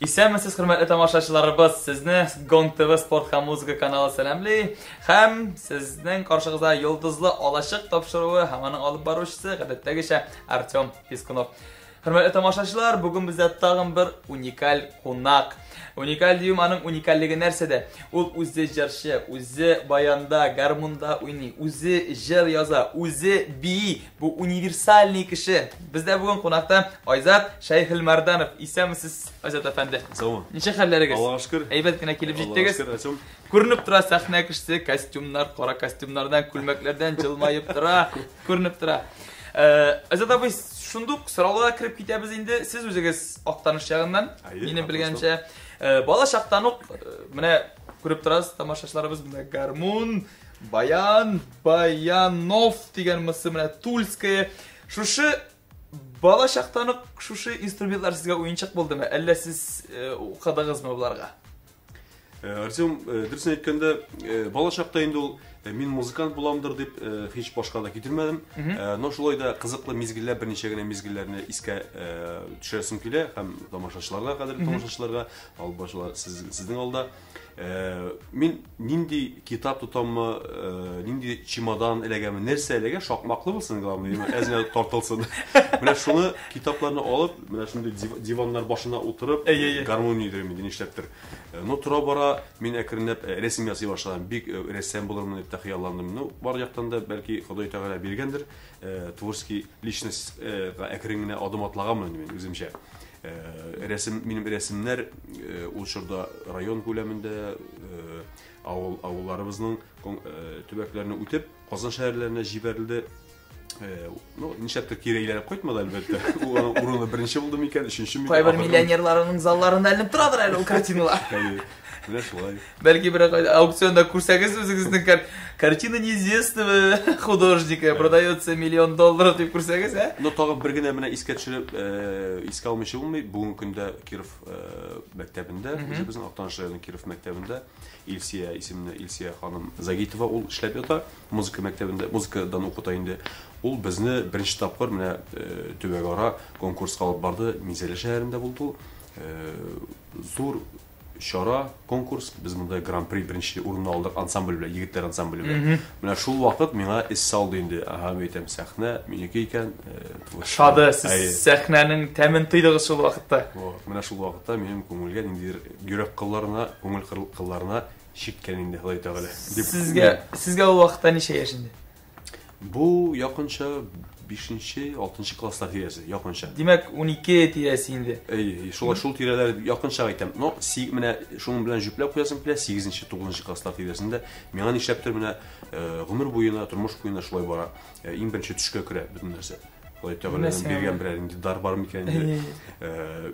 Исәнмесез, хөрмәтле тамашачыларыбыз! Сезне Гонг ТВ спорт һәм музыка каналы сәламли. Һәм сезнең каршыгызда Йолдызлы алачык тапшыруы һәм аның алып баручысы, гадәттәгечә, Артем Пискунов. Хөрмәтле тамашачылар, бүген бездә тагын бер уникаль кунак. Уникаль диюем аның уникальлеге нәрсәдә? Ул үзе җырчы, үзе баянда, гармунда уйный, үзе җыр яза, үзе бии. Бу универсальный кеше. Бездә бүген кунакта Айзат Шәйхелмәрданов. Исәнмесез, Айзат әфәнде. Саумы. Ничек хәлләрегез? Аллага шөкер. Әйбәт кенә килеп җиттегез. Аллага шөкер, Артем. Күренеп тора сәхнә кешесе, костюмнар, кара костюмнардан, күлмәкләрдән җылмаеп тора, күренеп тора. Э, Айзат абый, шундук сорауларга кереп китәбез инде. Сез үзегез Актаныш ягыннан, минем белгәнчә, э, бала чактан ук э, менә күреп торасыз, тамашачыларыбыз менә гармун, баян, баянов дигән мысы менә Тульская. Шушы бала чактан ук шушы инструментлар сезгә уенчык булдымы? Әллә сез укыдыгызмы боларга? Э, Артем, э, дөресен әйткәндә, э, бала чакта инде ул мин музыкант буламдыр дип һич башка да китермәдем. Но шулай да кызыклы мизгелләр, берничә генә мизгелләрне искә төшерәсем килә һәм тамашачыларга, кадерле тамашачыларга, алып баручылар сезнең алда. Мин нинди китап тотаммы, нинди чемодан эләгәме, нәрсә эләгә, шакмаклы булсын, главное, әз генә тартылсын. Менә шуны китапларны алып, менә шундый диваннар башына утырып, гармония йөрим инде, нишләптер. Ну, тора-бара мин әкренләп рәсем ясый башладым. Бик рәссам булырмын дип тә хыялландым. Ну, бар яктан да, бәлки, Ходай Тәгалә биргәндер, творческий личностька әкрен генә адым атлаганмын инде мин үземчә. Рәсем, минем рәсемнәр ул чорда район күләмендә, авыл, авылларыбызның төбәкләрне үтеп, Казан шәһәрләренә җибәрелде. Ну, нишләптер кире әйләнеп кайтмады, әлбәттә. Ул аның урыны беренче булды микән, өченче микән? Кайбер миллионерларының залларында эленеп торадыр әле ул картиналар. Менә шулай. Бәлки бер аукционда күрсәгез үзегезнең картина неизвестного художника продается миллион долларов дип күрсәгез, ә? Но тагын бер генә менә искә төшереп, искә алмыйча булмый. Бүгенге көндә Киров мәктәбендә, үзебезнең Актаныш районы Киров мәктәбендә Илсия исемле Илсия ханым Загитова ул эшләп ята. Музыка мәктәбендә, музыкадан укыта инде. Ул безне беренче тапкыр менә э, төбәкара конкурска алып барды. Минзәлә шәһәрендә булды ул. Э, зур чара, конкурс. Без монда гран-при беренче урынны алдык ансамбль белән, егетләр ансамбле белән. Менә шул вакыт миңа эз салды инде. Ага, мин әйтәм, сәхнә минеке икән. Э, Шады, сез сәхнәнең тәмен тойдыгыз шул вакытта. Вот, менә шул вакытта минем күңелгә ниндидер йөрәк кылларына, күңел кылларына Чиккән инде Ходай Тәгалә. Дип. Сезгә, сезгә ул вакытта ничә яшь инде? Бу якынча 5-нче, 6-нчы класслар тирәсе, якынча. Димәк, 12 тирәсе инде. Әй, шулай шул тирәләр якынча әйтәм. Но си, менә шуның белән җөпләп куясым килә, 8-нче, 9-нчы класслар тирәсендә миңа нишләптер менә э, гомер буена, тормыш буена шулай бара. Э, иң беренче төшкә керә бөтен нәрсә. Ходай Тәгаләдән биргән берәр инде дар бар микән инде. Э,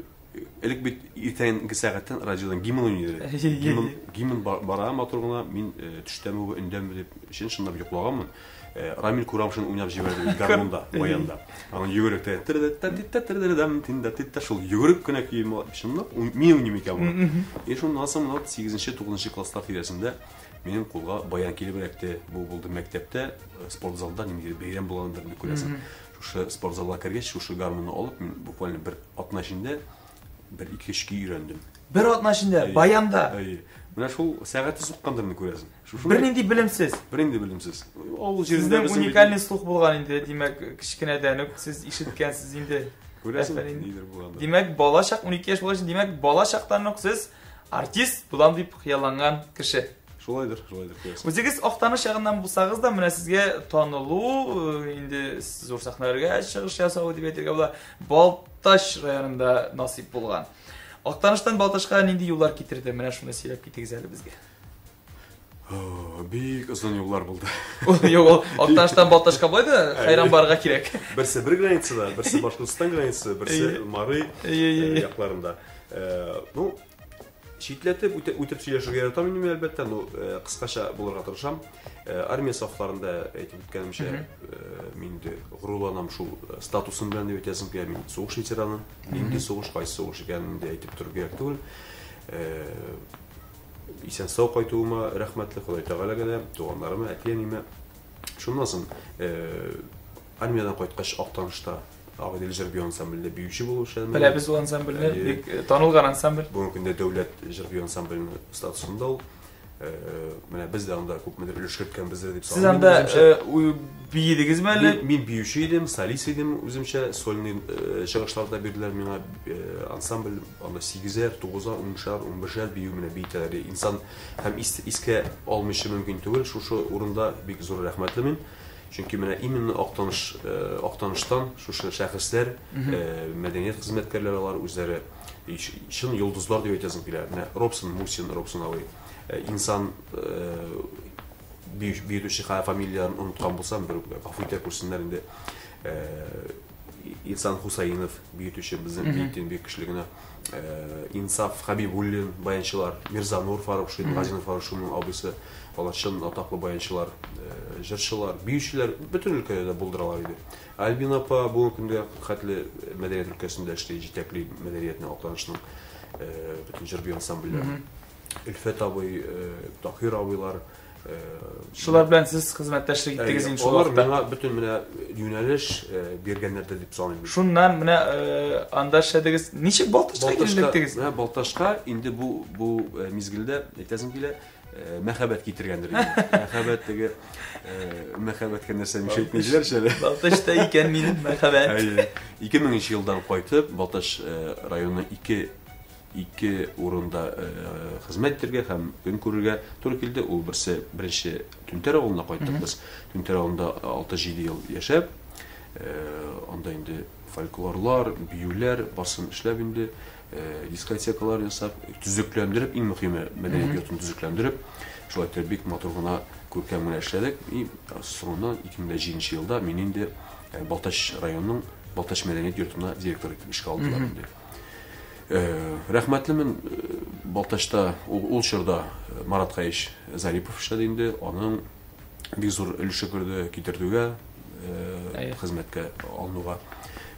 Элек бит иртәнге сәгатьтән радиодан гимн уйный иде. Гимн, гимн бара матур гына, мин э, төштәме бу, өндәме дип чын чынлап йоклаганмын. Э, Рамил Курамшин уйнап җибәрде бит гармунда, баянда. Аның йөгерек тә тирдә тинда титта шул йөгерек кенә көй чынлап мин уйныйм икән моны. И шуннан соң менә 8-нче, 9-нчы класслар тирәсендә минем кулга баян килеп эләкте. Бу булды мәктәптә, э, спортзалда ниндидер бәйрәм булгандыр, күрәсең. Шушы спортзалга кергәч, шушы гармунны алып, мин буквально бер атна эчендә бер ике өч көй өйрәндем. Бер атна эчендә баянда. Әйе. Менә шул сәгате суккандыр инде күрәсең. Шушы Бернинди белемсез. Бернинди белемсез. Авыл җирендә безнең уникальный слух булган инде, димәк, кечкенәдән үк сез ишеткәнсез инде. Күрәсең, нидер булгандыр. Димәк, бала чак 12 яшь булгач, димәк, бала чактан ук сез артист булам дип хыялланган кеше. Шулайдыр, шулайдыр күрәсең. Үзегез Актаныш ягыннан булсагыз да, менә сезгә танылу, э, инде зур сәхнәләргә чыгыш ясау дип әйтергә була, Балтач районында насыйп булган. Актаныштан Балтачка нинди юллар китерде? Менә шуны сөйләп китегез әле безгә. Бик озын юллар булды. Юк, ул Актаныштан Балтачка болай да хәйран барырга кирәк. Берсе бер границада, берсе Башкортстан границасы, берсе Мары э, якларында. Э, ну, Читләтеп үтеп сөйләшергә яратам инде мин, әлбәттә, но э, кыскача булырга тырышам. Э, армия сафларында әйтеп үткәнемчә, э, мин инде горурланам шул статусым белән дип әйтәсем килә. Мин сугыш ветераны. Нинди сугыш, кайсы сугыш икәнен инде әйтеп тору кирәк түгел. Исән-сау кайтуыма рәхмәтле Ходай Тәгаләгә дә, туганнарыма, әти-әниемә. Шуннан соң армиядән кайткач Актанышта Агыйдел җыр бию ансамблендә биюче булып эшләдем. Беләбез ул ансамбльне, бик танылган ансамбль. Бүгенге көндә дәүләт җыр бию ансамбленең статусында ул. Менә без дә анда күпмедер өлеш керткәнбездер дип саныйм. Сез анда биедегезме әле? Мин биюче идем, солист идем үземчә, сольный чыгышлар да бирделәр миңа. Ансамбль анда сигезәр, тугызар, унышар, унбершәр бию менә биетәләр. Инсан һәм искә алмыйча мөмкин түгел. Шушы урында бик зур рәхмәтле мин. Чөнки менә именно Актаныш, Актаныштан шушы шәхесләр, мәдәният хезмәткәрләре алар үзләре чын йолдызлар дип әйтәсең килә. Менә Робсон Мусин, Робсон абый, инсан биюче фамилияләрен оныткан булсам, бер гафу итә күрсеннәр инде. Инсан Хусаинов биетүче безнең биетен бик көчле генә. Инсаф Хабибуллин баянчылар, Мирзанур Фарукшин, Газинур Фарукшинның абыйсы, алар чын атаклы баянчылар, җырчылар, биючеләр бөтен өлкәдә дә булдыралар иде. Альбина апа бүгенге көндә хәтле мәдәният өлкәсендә эшли, җитәкли мәдәниятне Актанышның бөтен җыр бию ансамбльләрен. Өлфәт абый, Таһир абыйлар, Шулар белән сез хезмәттәшлек иттегез инде шул вакытта. Алар миңа бөтен менә юнәлеш биргәннәрдер дип саныйм. Шуннан менә анда эшләдегез. Ничек Балтачка килеп эләктегез? Менә Балтачка инде бу бу мизгелдә әйтәсем килә, мәхәббәт китергәндер инде. Мәхәббәт теге мәхәббәткә нәрсә ничә әйтмәделәр әле. Балтачта икән минем мәхәббәт. Әйе. 2000 елдан кайтып, Балтач районы ике Ике урында хезмәт итәргә һәм көн күрергә туры килде. Ул берсе, беренче Түнтәр авылына кайттык без. Түнтәр авылында 6-7 ел яшәп, анда инде фольклорлар, биюләр, барсын эшләп инде, дискотекалар ясап, төзекләндереп, иң мөхиме мәдәният йортын төзекләндереп, шулай итеп бик матур гына, күркәм генә эшләдек. И соңыннан 2007 елда мин инде Балтач районының Балтач мәдәният йортына директор итеп эшкә алдылар инде. Рәхмәтлемен, Балтачта ул чорда Марат Хаич Зарипов эшләде инде, аның бик зур өлеше керде китертүгә, хезмәткә алынуга.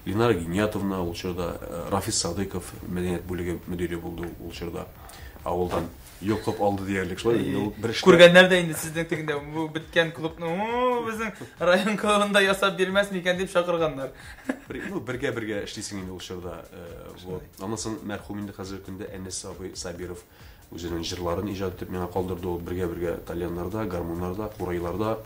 Ленара Гиниятовна ул чорда, Рафис Садыйков мәдәният бүлеге мөдире булды ул чорда. Авылдан йолкып алды диярлек шулай инде ул бер эштә. Күргәннәр дә инде сезнең тегендә бу беткән клубны, безнең район клубында ясап бирмәс микән дип чакырганнар. Бер, ну, бергә бергә эшлисең инде ул чорда. Вот. Аннан соң мәрхүм инде хәзерге көндә Әнәс абый Сабиров үзенең җырларын иҗат итеп миңа калдырды. Ул бергә-бергә тальяннарда, гармуннарда, курайларда,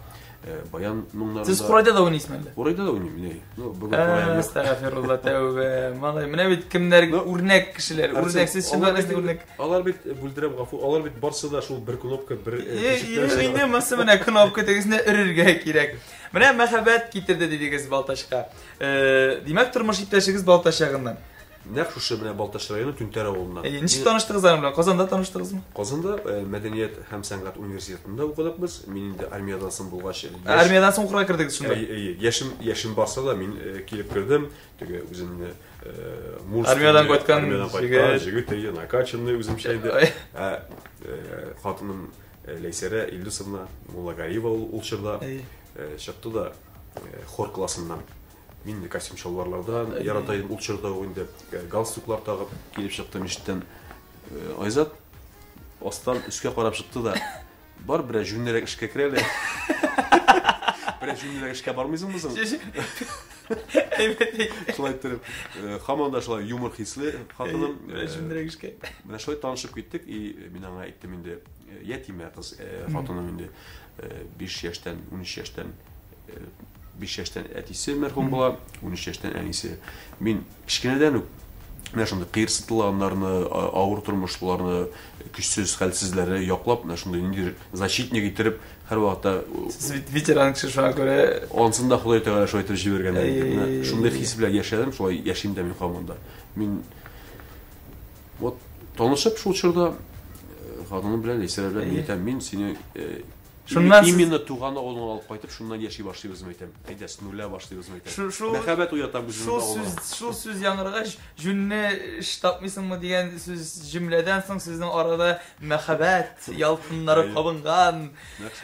баян моңнарында. Сез курайда да уйныйсызмы әллә? Курайда да уйныйм, ни. Ну, бүген кураем юк. Әстәгъфирулла, тәүбә. Малай, менә бит кемнәр үрнәк кешеләр. Үрнәк, сез чыннан да үрнәк. Алар бит бүлдерәм гафу, алар бит барсы да шул бер кнопка, бер тишектән чыга. Инде монысы менә кнопка тегесенә өрергә кирәк. Менә мәхәббәт китерде дидегез Балтачка. Димәк, тормыш иптәшегез Балтач ягыннан. Нәкъ шушы менә Балтач районы Түнтәр авылыннан. Әйе, ничек таныштыгыз аның белән? Казанда таныштыгызмы? Казанда мәдәният һәм сәнгать университетында укыдык без. Мин инде армиядән соң булгач, Армиядән соң укырга кердегез шунда? Әйе, әйе. Яшем, яшем барса да, мин килеп кердем. Теге үземне мужественный, армиядән кайткан армиядән кайткан җегет, әйе, накачанный үземчә инде. Ә хатыным Ләйсәрә Илдусовна Муллагалиева ул чорда чыкты да хор классыннан. Мин инде костюм чалбарлардан ярата идем ул чорда ук инде галстуклар тагып килеп чыктым ишектән. Айзат астан өскә карап чыкты да, бар берәр җүнлерәк эшкә кер әле. Берәр җүнлерәк эшкә бармыйсыңмы соң? Әйбәт әйтте. Шулай иттереп, һаман да шулай юмор хисле хатыным. Берәр җүнлерәк эшкә. Менә шулай танышып киттек, и мин аңа әйттем инде, ятимә кыз хатыным инде 5 яшьтән, 13 яшьтән 5 яшьтән әтисе мәрхүм була, 13 яшьтән әнисе. Мин кечкенәдән үк менә шундый кыерсытылганнарны, авыр тормышлыларны, көчсез, хәлсезләрне яклап, менә шундый ниндидер защитник иттереп, һәрвакытта Сез бит ветеран кеше, шуңа күрә Ансын да Ходай Тәгалә шулай итеп җибәргән инде. Менә шундый хис белән яшәдем, шулай яшим дә мин һаман да. Мин вот танышып шул чорда хатыным белән, Ләйсәрә белән мин әйтәм, мин сине Шуннан именно туган авылыңа алып кайтып, шуннан яши башлыйбыз, әйтәм. Әйдә, с нуля башлыйбыз, әйтәм. Шул, шул, Мәхәббәт уятам үземнең шул сүз, шул сүз яңгырагач, җүнне эш тапмыйсыңмы дигән сүз җөмләдән соң сезнең арада мәхәббәт ялкыннары кабынган.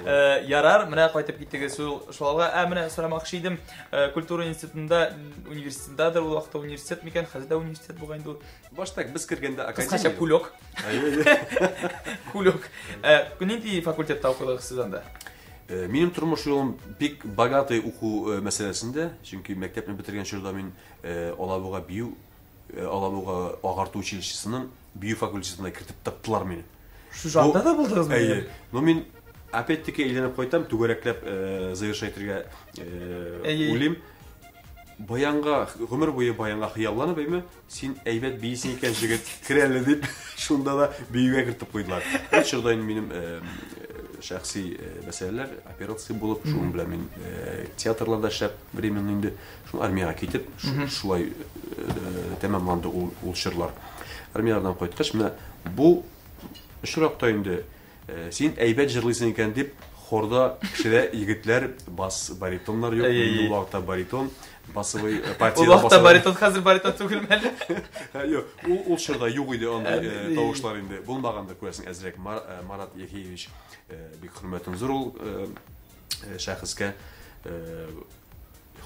Э, ярар, менә кайтып киттегез шул шуларга. Ә менә сорамакчы идем, э, культура институтында, университетындадыр ул вакытта университет микән, хәзер дә университет бугай инде ул. Башта без кергәндә академия. Кыскача кулек. Кулек. Э, нинди факультетта укыдыгыз сез анда? Минем тормыш юлым бик богатый уку мәсьәләсендә, чөнки мәктәпне бетергән чорда мин Алабуга бию, Алабуга агарту училищесының бию факультетына кертеп тыктылар мине. Шушы анда да булдыгызмы? Әйе. Но мин опять-таки әйләнеп кайтам, түгәрәкләп завершать итәргә уйлыйм. Баянга, гомер буе баянга хыялланып, әйме, син әйбәт биисең икән, җегет, кер әле дип, шунда да биюгә кертеп куйдылар. Ул чорда инде минем шәхси мәсьәләләр, операция булып, шуның белән мин театрларда эшләп, временно инде, шул армиягә китеп, шулай тәмамланды ул чорлар. Армиядән кайткач, менә бу очракта инде син әйбәт җырлыйсың икән дип, хорда кешедә егетләр бас баритоннар юк, минем ул вакытта баритон, басовый партияда. Ул вакытта баритон, хәзер баритон түгелме әле? Юк, ул чорда юк иде андый тавышлар инде. Булмагандыр, күрәсең, әзрәк. Марат Яхиевич, бик хөрмәтем зур ул шәхескә.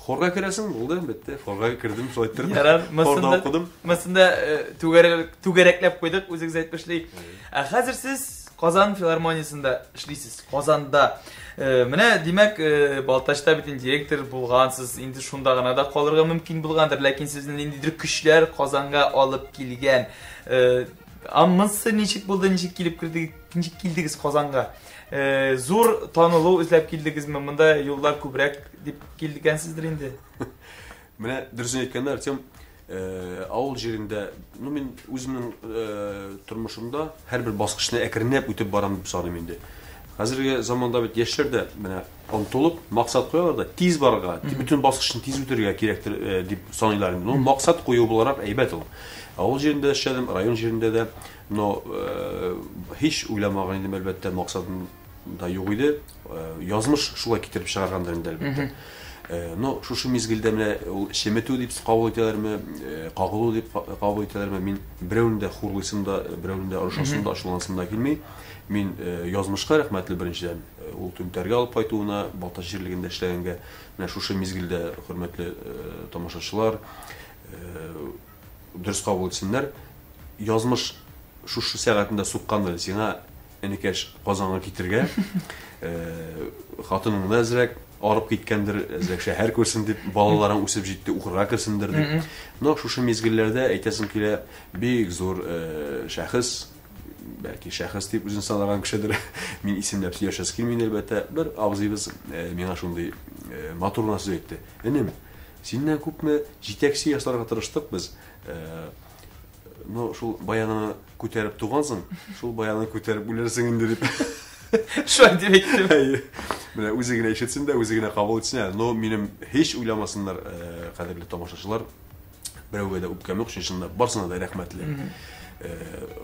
Хорга керәсең, булды, бетте. Хорга кердем, шулай иттереп. Ярар, Хорда укыдым. Монысында түгәрәкләп куйдык, үзегез әйтмешли. Ә хәзер сез Казан филармониясендә эшлисез, Казанда. Менә, димәк, Балтачта бит инде директор булгансыз, инде шунда гына да калырга мөмкин булгандыр, ләкин сезне ниндидер көчләр Казанга алып килгән. Ә монысы ничек булды, ничек килеп кердегез, ничек килдегез Казанга? Зур танылу эзләп килдегезме? Монда юллар күбрәк дип килгәнсездер инде. Менә дөресен әйткәндә, Артем, авыл җирендә, ну мин үземнең тормышымда һәрбер баскычны әкренләп үтеп барам дип саныйм инде. Хәзерге заманда бит яшьләр дә менә омтылып, максат куялар да, тиз барырга, бөтен баскычны тиз үтәргә кирәктер дип саныйлар инде. Ну, максат кую буларак әйбәт ул. Авыл җирендә эшләдем, район җирендә дә, но һич уйламаган идем, әлбәттә, максатым да юк иде. Язмыш шулай китереп чыгаргандыр инде, әлбәттә. Но шушы мизгелдә менә ул чеметү дип кабул итәләрме, кагылу дип кабул итәләрме, мин берәүне дә хурлыйсым да, берәүне дә орышасым да, ачуланасым да килми. Мин язмышка рәхмәтле беренчедән, ул Түнтәргә алып кайтуына, Балтач җирлегендә эшләгәнгә. Менә шушы мизгелдә, хөрмәтле тамашачылар, дөрес кабул итсеннәр. Язмыш шушы сәгатендә суккандыр сиңа, энекәш, Казанга китергә. Хатының да әзрәк арып киткәндер, әзрәк шәһәр күрсен дип, балаларың үсеп җитте, укырга керсендер дип. Но шушы мизгелләрдә әйтәсем килә, бик зур шәхес, бәлки шәхес дип үзен санаган кешедер. Мин исемләп сөйләшәсе килми инде, әлбәттә. Бер абзыебыз миңа шундый матур гына сүз әйтте. Энем, синнән күпме җитәкче ясарга тырыштык без. Но шул баяныңны күтәреп тугансың, шул баяныңны күтәреп үләрсең инде дип. Шулай дип әйттем. Әйе. Менә үзе генә ишетсен дә, үзе генә кабул итсен әле. Но минем һич уйламасыннар, кадерле тамашачылар, берәүгә дә үпкәм юк, чын чынлап барсына да рәхмәтле.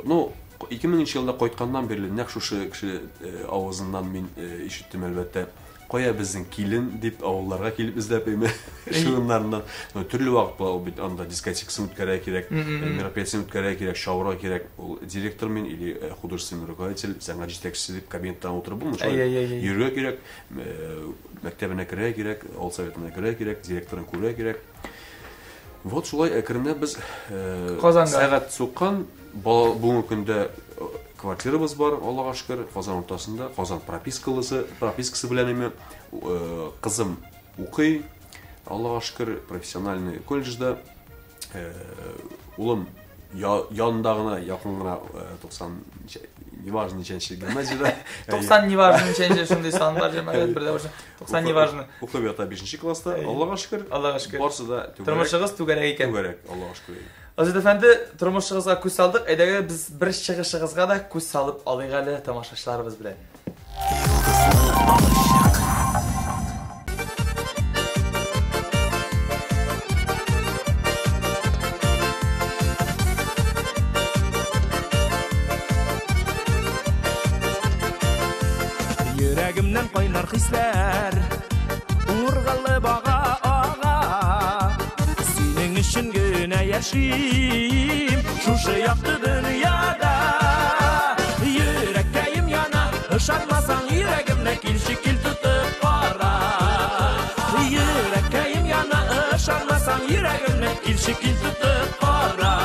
Ну, 2000 елда кайтканнан бирле нәкъ шушы кеше авызыннан мин ишеттем, әлбәттә. Кая безнең килен дип авылларга килеп эзләп әйме шуыннарыннан. Ну, төрле вакыт була ул бит, анда дискотекасын үткәрергә кирәк, мероприятиесен үткәрергә кирәк, чабырга кирәк. Ул директор мин или художественный руководитель, сәнгать җитәкчесе дип кабинеттан утырып булмый, шулай йөрергә кирәк, мәктәбенә керергә кирәк, авыл советына керергә кирәк, директорын күрергә кирәк. Вот шулай әкренләп без Казанга сәгать суккан, бүгенге көндә квартирабыз бар, Аллага шөкер, Казан уртасында, Казан пропискалысы, пропискасы белән име, кызым укый, Аллага шөкер, профессиональный колледжда, улым янында гына, якын гына, 90, неважно ничәнче гимназиядә. 90 неважно ничәнче, шундый сан бар, җәмәгать, бер дә булса. 90 неважно. Укып ята 5 класста, Аллага шөкер. Аллага шөкер. Барсы да түгәрәк. Тормышыгыз түгәрәк икән. Түгәрәк, Аллага шөкер. Азат әфәнде, тормышыгызга күз салдык. Әйдәгез, без бер чыгышыгызга да күз салып алыйк әле тамашачыларыбыз белән. Йолдызлы алачык. Йөрәгемнән кайнар хисләр ургылып ага, ага. Синең өчен генә яшим шушы якты дөньяда. Йөрәккәем яна, ышанмасаң йөрәгемне килче кил тотып кара. Йөрәккәем яна, ышанмасаң йөрәгемне килче кил тотып кара.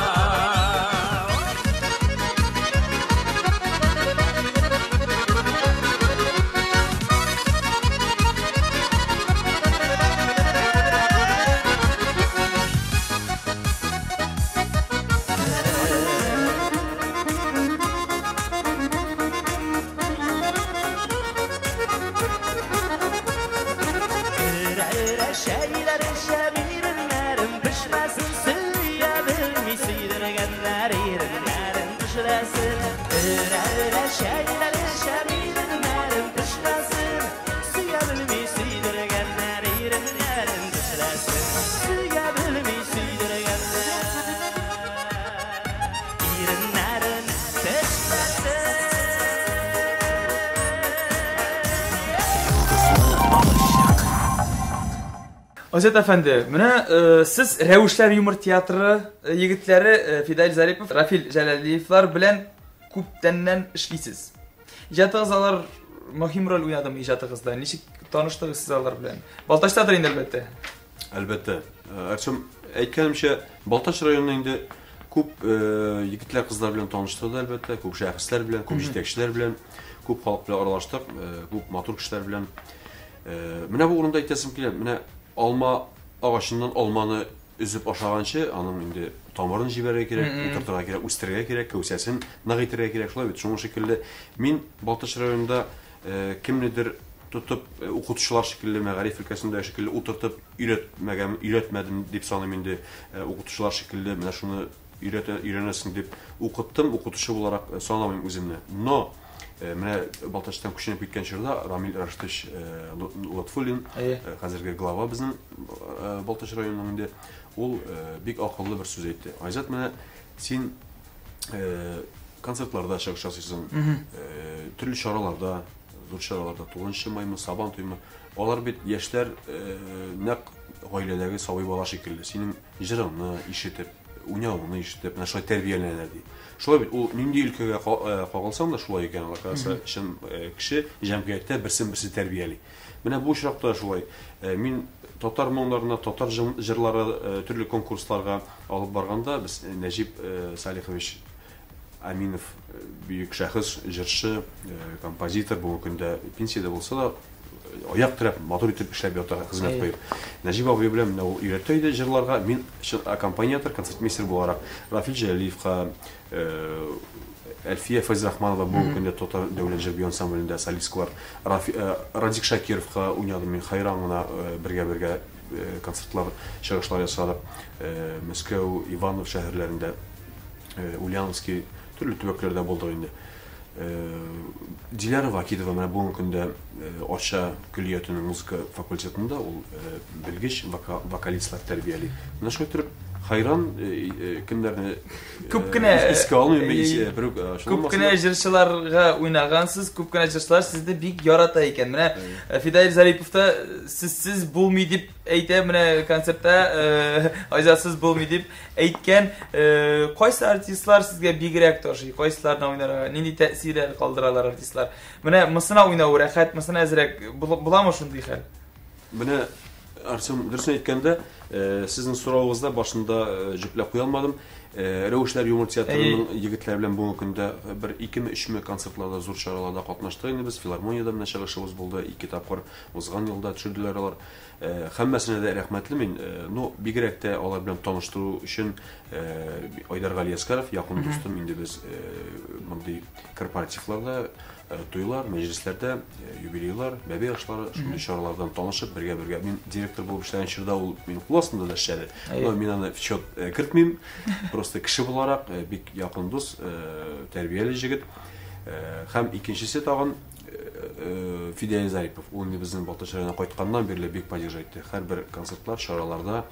Азат әфәнде, менә сез Рәвешләр юмор театры егетләре Фидаил Зарипов, Рафил Җәләлиевлар белән күптәннән эшлисез. Иҗатыгыз алар мөһим роль уйнадымы иҗатыгызда? Ничек таныштыгыз сез алар белән? Балтачтадыр инде, әлбәттә. Әлбәттә. Артем, әйткәнемчә, Балтач районы инде күп егетләр, кызлар белән таныштырды, әлбәттә, күп шәхесләр белән, күп җитәкчеләр белән, күп халык белән аралаштык, күп матур кешеләр белән. Менә бу урында әйтәсем килә, менә алма агачыннан алманы өзеп ашаганчы, аның инде тамырын җибәрергә кирәк, утыртырга кирәк, үстерергә кирәк, кәүсәсен нык итәргә кирәк, шулай бит. Шуның шикелле мин Балтач районында кемнедер тотып, укытучылар шикелле, мәгариф өлкәсендә шикелле утыртып өйрәтмәгән, өйрәтмәдем дип саныйм инде. Укытучылар шикелле менә шуны өйрәтә, өйрәнәсең дип укыттым, укытучы буларак санамыйм үземне. Но менә Балтачтан күченеп киткән чорда Рамил Рашитович Лотфуллин, хәзерге глава безнең Балтач районының инде, ул бик акыллы бер сүз әйтте. Айзат, менә син концертларда чыгыш ясыйсың, төрле чараларда, зур чараларда, 9 маймы, Сабан туймы, алар бит яшьләр нәкъ гаиләдәге сабый бала шикелле, синең җырыңны ишетеп, уйнавыңны ишетеп, менә шулай тәрбияләнәләр ди. Шулай бит, ул нинди өлкәгә кагылсаң да шулай икән, алар кажется, чын кеше җәмгыятьтә берсен-берсе тәрбияли. Менә бу очракта да шулай. Мин татар моңнарына, татар җырлары төрле конкурсларга алып барганда, без Нәҗип Салихович Аминов бөек шәхес, җырчы, композитор, бүгенге көндә пенсиядә булса да, аяк терәп, матур итеп эшләп ята, хезмәт куеп. Нәҗип абый белән менә ул өйрәтә иде җырларга, мин чын аккомпаниатор, концертмейстер буларак Рафил Җәләлиевка, Әлфия Фәйзрахманова бүгенге көндә Татар дәүләт җыр-бию ансамблендә солисткалар, Радик Шакировка уйнадым мин, хайран гына бергә-бергә концертлар, чыгышлар ясадык. Мәскәү, Иванов шәһәрләрендә. Ульяновский төрле төбәкләрдә булдык инде. Диляра Вакитова менә бүгенге көндә Арча көллиятенең музыка факультетында ул белгеч вокалистлар тәрбияли. Менә шулай итеп хайран кемнәрне күп кенә искә алмыйм, берүк күп кенә җырчыларга уйнагансыз, күп кенә җырчылар сезне бик ярата икән. Менә Фидаил Зарипов та сезсез булмый дип әйтә, менә концертта Айзатсыз булмый дип Әйткән, кайсы артистлар сезгә бигрәк ташый, кайсыларына уйнарга, нинди тәэсирләр калдыралар артистлар? Менә монысына уйнау рәхәт, монысына әзрәк буламы шундый хәл? Менә, Артем, дөресен әйткәндә, сезнең соравыгызда башында җөпләп куя алмадым. Рәвешләр юмор театрының егетләре белән бүгенге көндә бер икеме, өчме концертларда, зур чараларда катнаштык инде без. Филармониядә менә чыгышыбыз булды, ике тапкыр узган елда төшерделәр алар. Һәммәсенә дә рәхмәтле мин. Ну, бигрәк тә алар белән таныштыру өчен Айдар Галиәскаров, якын дустым, инде без мондый корпоративларда, туйлар, мәҗлесләрдә, юбилейлар, бәбәй ашлары, шундый чаралардан танышып, бергә-бергә. Мин директор булып эшләгән чорда ул минем кул астында да эшләде. Но мин аны в счет кертмим. Просто кеше буларак бик якын дус, тәрбияле җегет. Һәм икенчесе тагын Фидәил Зарипов, ул инде безнең Балтач районына кайтканнан бирле бик поддерживать итте. Һәрбер концертлар, чараларда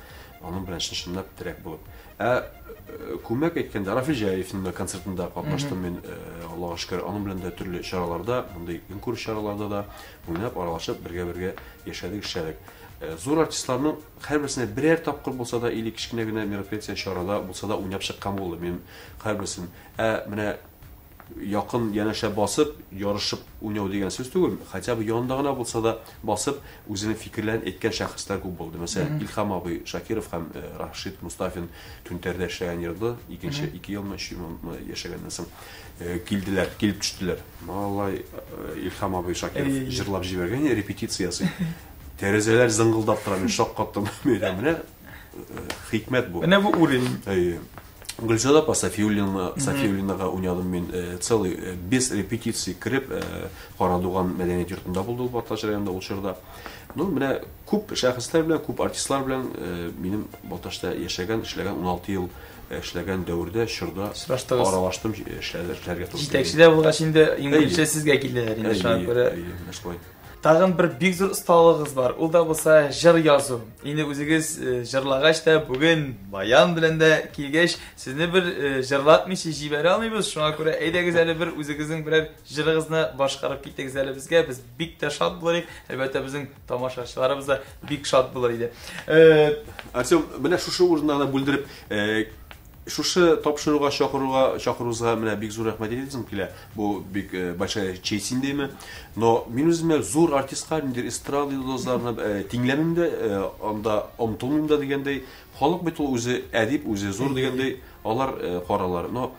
аның белән чын-чынлап терәк булып. Ә күмәк әйткәндә, Рафил Җәләевның да концертында катнаштым мин, Аллага шөкер, аның белән дә төрле чараларда, мондый көнкүреш чараларда да уйнап, аралашып, бергә-бергә яшәдек, эшләдек. Зур артистларның һәрберсенә берәр тапкыр булса да или кечкенә генә мероприятие, чарада булса да уйнап чыккан булды мин һәрберсен. Ә менә якын янәшә басып, ярышып уйнау дигән сүз түгел, хотя бы янында гына булса да басып, үзенең фикерләрен әйткән шәхесләр күп булды. Мәсәлән, Илһам абый Шакиров һәм Рашид Мустафин Түнтәрдә эшләгән елда, икенче ике елмы, өч елмы яшәгәннән соң килделәр, килеп төштеләр. Малай, Илһам абый Шакиров җырлап җибәргән, репетиция ясый. Тәрәзәләр зыңгылдап тора, мин шаккаттым. Менә хикмәт бу. Менә бу уровень. Әйе. Гөлзада апа Сафиуллина, Сафиуллинага уйнадым мин целый без репетиции кереп Карадуган мәдәният йортында булды ул Балтач районында ул чорда. Ну, менә күп шәхесләр белән, күп артистлар белән минем Балтачта яшәгән, эшләгән 16 ел эшләгән дәвердә, чорда Тагын бер бик зур осталыгыгыз бар. Ул да булса җыр язу. Инде үзегез җырлагач та, бүген баян белән дә килгәч, сезне бер җырлатмыйча җибәрә алмыйбыз. Шуңа күрә әйдәгез әле бер үзегезнең берәр җырыгызны башкарып китегез әле безгә. Без бик тә шат булыр идек. Әлбәттә, безнең тамашачыларыбыз да бик шат булыр иде. Артем, менә шушы урында гына бүлдереп, шушы тапшыруга чакыруга чакыруызга менә бик зур рәхмәт әйтәсем килә. Бу бик большая честь индеме. Но мин үземә зур артистка, ниндидер эстрада йолдызларына тиңләмим дә, анда омтылмыйм да дигәндәй. Халык бит ул үзе әдип, үзе зур дигәндәй, алар каралар. Но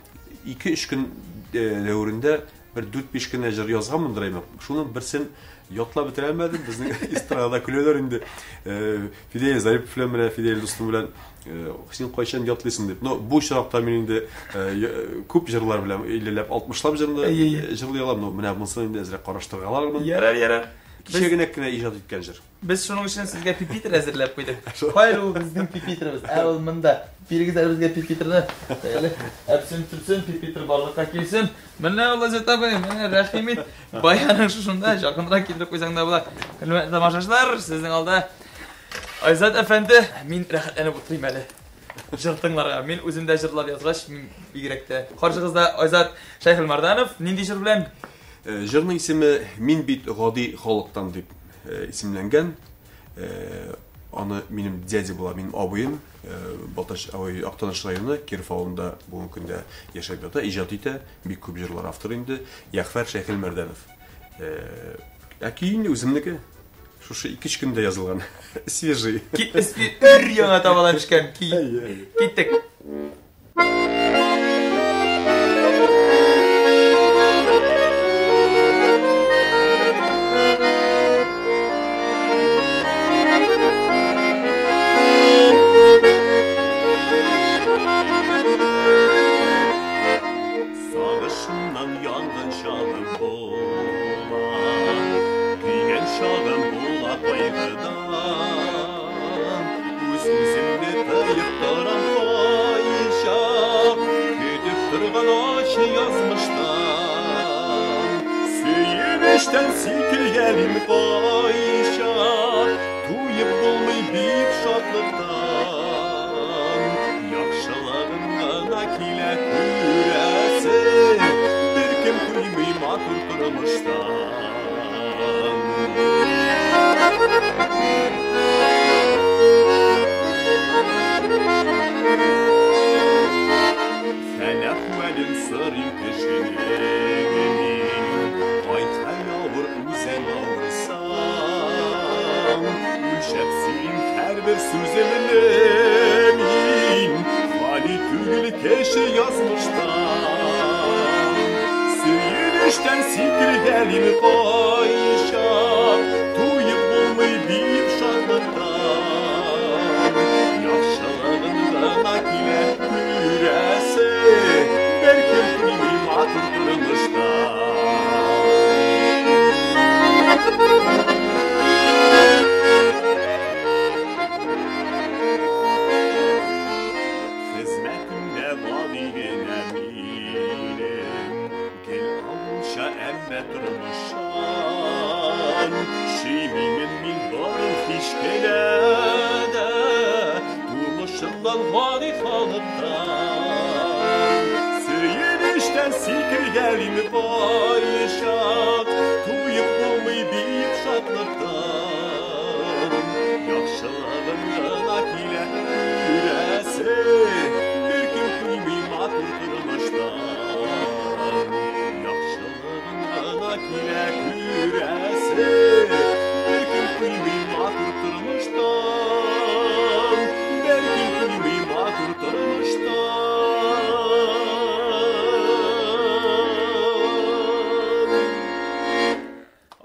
2-3 көн дәверендә бер 4-5 кенә җыр язганмындыр әйме. Шуның берсен ятлап бетерә алмадым. Безнең эстрадада көләләр инде. Фидәил Зарипов белән менә Фидәил дустым белән син кайчан ятлыйсың дип. Но бу очракта мин инде күп җырлар белән 50ләп, 60лап җырлы җырлый алам. Но менә монысын инде әзрәк караштыргалармын. Ярар, ярар. Кичә генә кенә иҗат иткән җыр. Без шуның өчен сезгә пипитр әзерләп куйдык. Кайда ул безнең пипитрыбыз? Ә ул монда. Бирегез әле безгә пипитрны. Әле әпсен төпсен пипитр барлыкка килсен. Менә ул Азат абый, менә рәхим ит. Баяның шушында якынрак килеп куйсаң да була. Хөрмәтле тамашачылар, сезнең алда Айзат әфәнде, мин рәхәтләнеп утырыйм әле. Җыр тыңларга. Мин үзем дә җырлар язгач, мин бигрәк тә. Каршыгызда Айзат Шәйхелмәрданов. Нинди җыр белән? Җырның исеме Мин бит гади халыктан дип исемләнгән. Аны минем дядя була, минем абыем, Балтач, ой, Актаныш районы Киров авылында бүгенге көндә яшәп ята, иҗат итә, бик күп җырлар авторы инде, Ягъфәр Шәйхелмәрдәнов. Ә көй инде үземнеке. Шушы 2-3 көндә язылган. Свежий. Өр яңа табадан төшкән көй. Киттек. Сагышымнан янган чагым була, көйгән чагым була кайгыдан. Үз-үземне тыеп торам кайчак, көтеп торган ачы язмыштан. Сөенечтән сикергәлим кайчак, туеп булмый бик шатлыктан. Яхшылыгым гына килә күрәсе, беркем туймый матур тормыштан. Хәл-әхвәлен сорыйм кешенең мин, кай хәл авыр үзем авырсам, үлчәп сөйлим һәрбер сүземне мин, хали түгел кеше язмыштан. Сөенечтән сикергәлим кайчак, туеп булмый бик шатлыктан. Яхшылыгын гына килә күрәсе, беркем туймый матур тормыштан. Хезмәтемдә гади генә минем, гел авылча, әмма тормышчан. Сөймимен мин барын һич кенә дә, тумышымнан гади халыктан. Сөенечтән сикергәлим кайчак, туеп булмый бик шатлыктан. Яхшылыгым гына килә күрәсе, беркем туймый матур тормыштан. Яхшылыгым гына килә күрәсе, беркем туймый матур тормыштан. Беркем туймый матур тормыштан.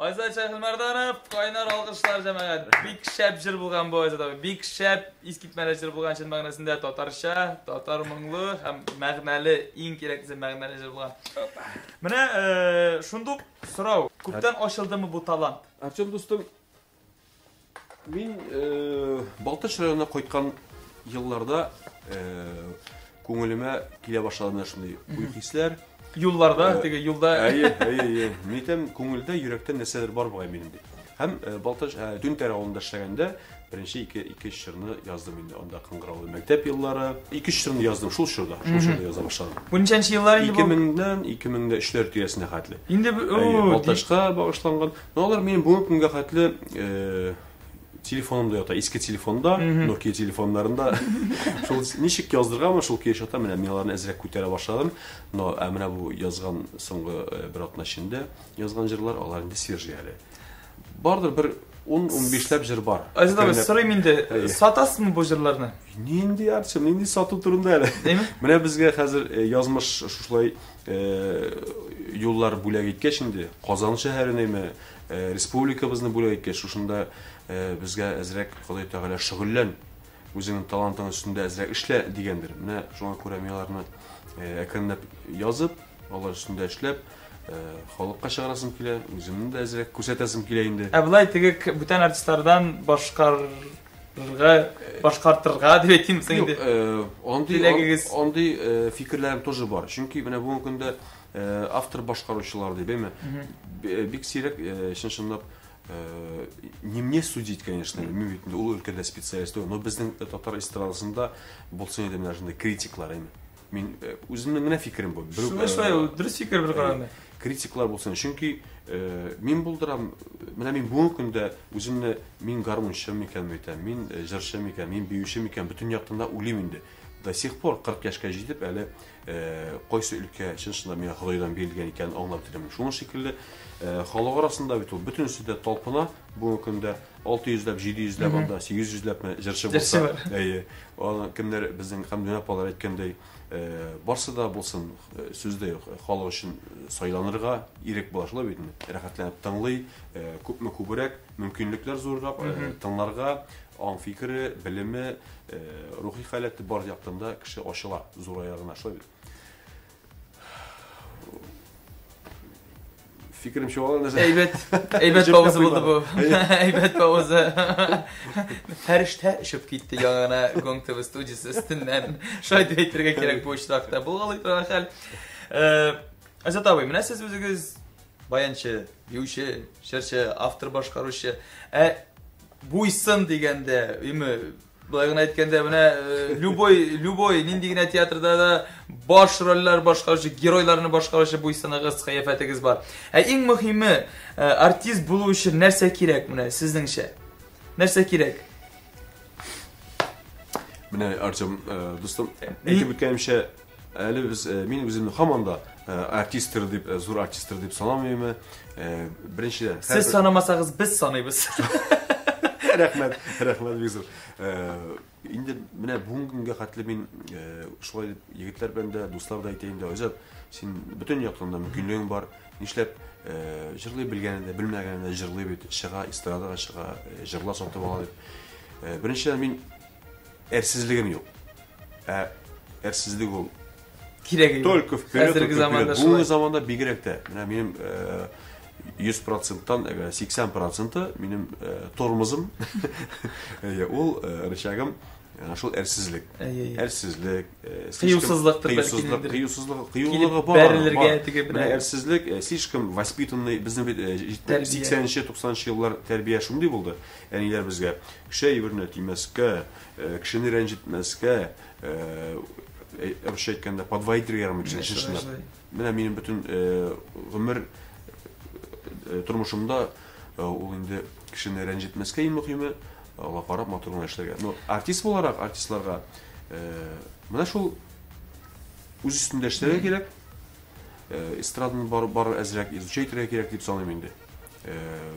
Айзат Шәйхелмәрданов, кайнар алкышлар җәмәгать. Бик шәп җыр булган бу Айзат абый. Бик шәп, искитмәле җыр булган чын мәгънәсендә татарча, татар моңлы һәм мәгънәле, иң кирәклесе мәгънәле җыр булган. Менә шундук сорау. Күптән ачылдымы бу талант? Артем дустым, мин Балтач районына кайткан елларда күңелемә килә башлады менә шундый уй-хисләр. Юлларда, теге юлда. Әйе, әйе, әйе. Мин әйтәм, күңелдә, йөрәктә нәрсәдер бар бугай минем дип. Һәм Балтач, Түнтәр авылында эшләгәндә беренче ике ике җырны яздым инде. Анда кыңгыраулы мәктәп еллары. Ике җырны яздым шул чорда. Шул чорда яза башладым. Бу ничәнче еллар инде бу? 2000-дән 2003-ләр тирәсенә хәтле. Инде бу Балтачка багышланган. Но алар минем бүгенге көнгә хәтле телефонымда ята, иске телефонда, Nokia телефоннарында. Шул ничек яздырганмын, шул көе ята. Менә мин аларны әзрәк күтәрә башладым. Но ә менә бу язган соңгы бер атна эчендә язган җырлар, алар инде свежий әле. Бардыр бер 10-15ләп җыр бар. Азат абый, сорыйм инде, сатасызмы бу җырларны? Нинди Артем, нинди сату турында әле? Менә безгә хәзер язмыш шушылай юллар бүләк иткәч инде, Казан шәһәренеме, республикабызны бүләк иткәч, шушында безгә әзрәк Ходай Тәгалә шөгыльлән, үзеңнең талантың өстендә әзрәк эшлә дигәндер. Менә шуңа күрә мин аларны әкренләп язып, алар өстендә эшләп, халыкка чыгарасым килә, үземне дә әзрәк күрсәтәсем килә инде. Ә болай теге бүтән артистлардан башкарырга, башкартырга дип әйтим соң инде. Юк, андый фикерләрем тоже бар. Чөнки менә бүгенге көндә автор башкаручылар дип, әйме? Бик сирәк, чын-чынлап, не мне судить, конечно, мин бит инде ул өлкәдә специалист түгел, но безнең татар эстрадасында булсын иде менә шундый критиклар, әйме? Мин үземнең генә фикерем бу. Шулай, шулай, ул дөрес фикер бер караганда. Критиклар булсын, чөнки мин булдырам, менә мин бүгенге көндә үземне мин гармунчы микән әйтәм, мин җырчы микән, мин биюче микән, бөтен яктан да уйлыйм инде. До сих пор 40 яшькә җитеп әле кайсы өлкә чын-чынлап миңа Ходайдан бирелгән икәнен аңлап бетерәм. Шуның шикелле халык арасында бит ул бөтенесе дә талпына бүгенге көндә 600 ләп, 700 ләп, анда 800 ләпме җырчы булса. Әйе. Аны кемнәр безнең Хәмдүнә апалар әйткәндәй, барсы да булсын, сүз дә юк, халык өчен сайланырга ирек була шулай бит инде. Рәхәтләнеп тыңлый, күпме күбрәк мөмкинлекләр зуррак, тыңларга, аң фикере, белеме, рухи халәте бар яктан да кеше ачыла, зурая гына шулай бит. Фикерем чуала нәрсә. Әйбәт, әйбәт пауза булды бу. Әйбәт пауза. Фәрештә очып китте яңа гына Гонг ТВ студиясе өстеннән. Шулай дип әйтергә кирәк бу очракта. Булгалый торган хәл. Азат абый, менә сез үзегез баянчы, биюче, җырчы, автор башкаручы. Ә буйсын дигәндә, име Былай гына әйткәндә, менә любой, любой, нинди генә театрда да баш рольләр башкаручы, геройларны башкаручы буйсыныгыз, кыяфәтегез бар. Ә иң мөһиме, артист булу өчен нәрсә кирәк менә сезнеңчә? Нәрсә кирәк? Менә Артем, дустым, әйтеп үткәнемчә, әле без, мин үземне һаман да артистр дип, зур артистр дип санамыйм. Беренчедән, Сез санамасагыз, без саныйбыз. Рәхмәт, рәхмәт бик зур. Инде менә бүгенге көнгә хәтле мин шулай дип егетләр белән дә, дуслар да әйтә инде, Айзат, син бөтен яктан да мөмкинлегең бар. Нишләп җырлый белгәне дә, белмәгәне дә җырлый бит, чыга, эстрадага чыга, җырлар сатып ала дип. Беренчедән, мин әрсезлегем юк. Ә әрсезлек ул кирәк. Только вперед, Хәзерге заманда шулай. Бүгенге заманда бигрәк тә. Менә минем 100 проценттан 80 проценты минем тормозым. Ул рычагым шул әрсезлек. Әрсезлек, кыюсызлык, кыюсызлык, кыюсызлык, кыюлыгы бар. Бәрелергә теге менә әрсезлек, слишком воспитанный безнең бит 80-нче, 90-нчы еллар тәрбия шундый булды. Әниләр безгә кеше әйберенә тимәскә, кешене рәнҗетмәскә, русча әйткәндә, подвоить ярамый кешене чынлап. Менә минем бөтен гомер тормышымда ул инде кешене рәнҗетмәскә иң мөһиме, аңа карап матур гына эшләргә. Но артист буларак, артистларга менә шул үз өстендә эшләргә кирәк. Эстраданы бар әзрәк изучать итәргә кирәк дип саныйм инде.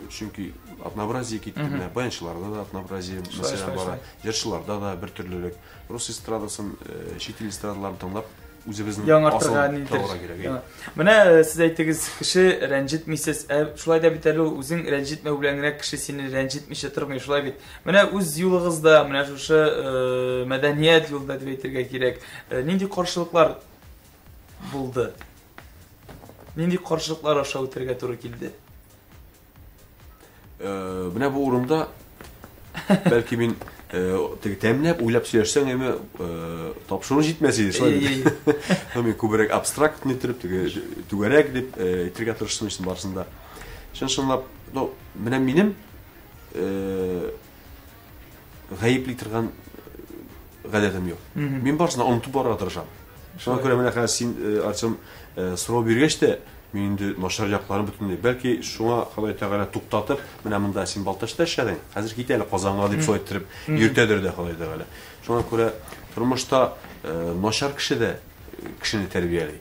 Чөнки однообразие китте, менә баянчыларда да однообразие мәсәлән бара, җырчыларда да бер төрлелек. Рус эстрадасын, чит ил эстрадаларын тыңлап, үзебезнең яңартырга кирәк. Менә сез әйттегез, кеше рәнҗетмисез. Ә шулай да бит әле ул үзең рәнҗетмәү белән генә кеше сине рәнҗетмичә тормый, шулай бит. Менә үз юлыгызда, менә шушы мәдәният юлында дип әйтергә кирәк. Нинди каршылыклар булды? Нинди каршылыклар аша үтәргә туры килде? Менә бу урында бәлки мин теге тәмләп уйлап сөйләшсәң, әмма тапшыру җитмәс иде, шулай бит. Мин күбрәк абстрактный итеп, теге түгәрәк дип әйтергә тырыштым өчен барысында. Чын-чынлап, ну, менә минем гаепли торган гадәтем юк. Мин барысын да онытып барырга тырышам. Шуңа күрә менә хәзер син, Артем, сорау биргәч тә, мин инде начар якларын бөтенләй, бәлки шуңа Ходай Тәгалә туктатып, менә монда син Балтачта эшләдең, хәзер кит әле Казанга дип шулай иттереп йөртәдер дә Ходай Тәгалә. Шуңа күрә тормышта начар кеше дә кешене тәрбияли,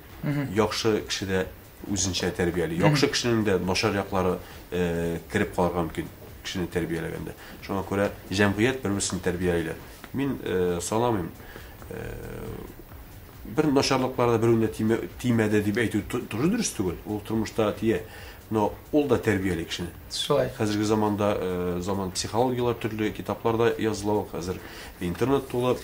яхшы кеше дә үзенчә тәрбияли. Яхшы кешенең дә начар яклары кереп калырга мөмкин кешене тәрбияләгәндә. Шуңа күрә җәмгыять бер-берсен тәрбиялиләр. Мин санамыйм, бер начарлыклары да берәүне дә тимәде дип әйтү тоже дөрес түгел. Ул тормышта тия. Но ул да тәрбияли кешене. Шулай. Хәзерге заманда заман психологияләр төрле китаплар да языла, хәзер интернет тулы.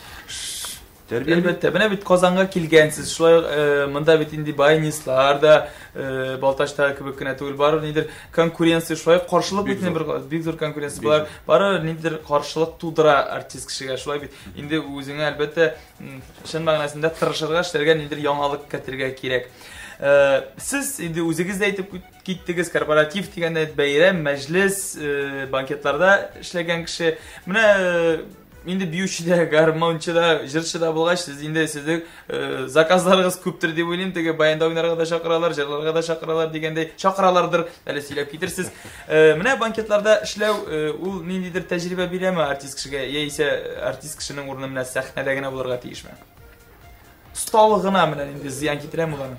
Әлбәттә, менә бит Казанга килгәнсез, шулай ук монда бит инде баянистлар да Балтачтагы кебек кенә түгел, барыбер нидер конкуренция, шулай ук каршылык бит инде бер бик зур конкуренция болар, барыбер нидер каршылык тудыра артист кешегә, шулай бит. Инде үзеңә әлбәттә чын мәгънәсендә тырышырга, эшләргә, нидер яңалык кертергә кирәк. Сез инде үзегез дә әйтеп киттегез, корпоратив дигәндә бәйрәм, мәҗлес, банкетларда эшләгән кеше. Менә инде биюче дә, гармончы да, җырчы да булгач, сез инде сезнең заказларыгыз күптер дип уйлыйм. Теге баянда уйнарга да чакыралар, җырларга да чакыралар дигәндәй, чакыралардыр, әле сөйләп китерсез. Менә банкетларда эшләү ул ниндидер тәҗрибә бирәме артист кешегә, яисә артист кешенең урыны менә сәхнәдә генә булырга тиешме? Осталыгына менә инде зыян китерәме ул аның?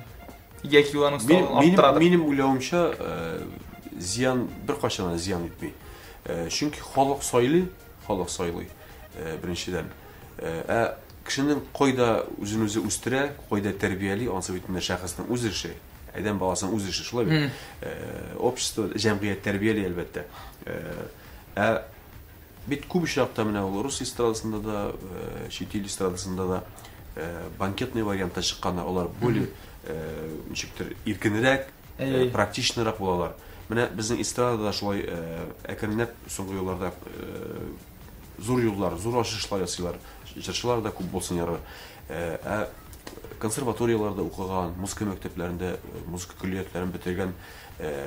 Яки ул аның осталыгын арттырадыр? Минем уйлавымча, зыян беркайчан да зыян итми. Чөнки халык сайлый, халык сайлый. Беренчедән. Ә кешенең кайда үзен үзе үстерә, кайда тәрбияли, ансы бит инде шәхеснең үз эше, адәм баласының үз эше, шулай бит. Общество, җәмгыять тәрбияли әлбәттә. Ә бит күп очракта менә ул рус эстрадасында да, чит ил эстрадасында да банкетный вариантта чыкканнар, алар более ничектер иркенрәк, практичнырак булалар. Менә безнең эстрадада шулай әкренләп соңгы елларда зур юллар, зур ачышлар ясыйлар. Җырчылар да күп булсын ярар. Ә консерваторияләрдә укыган, музыка мәктәпләрендә, музыка көллиятләрен бетергән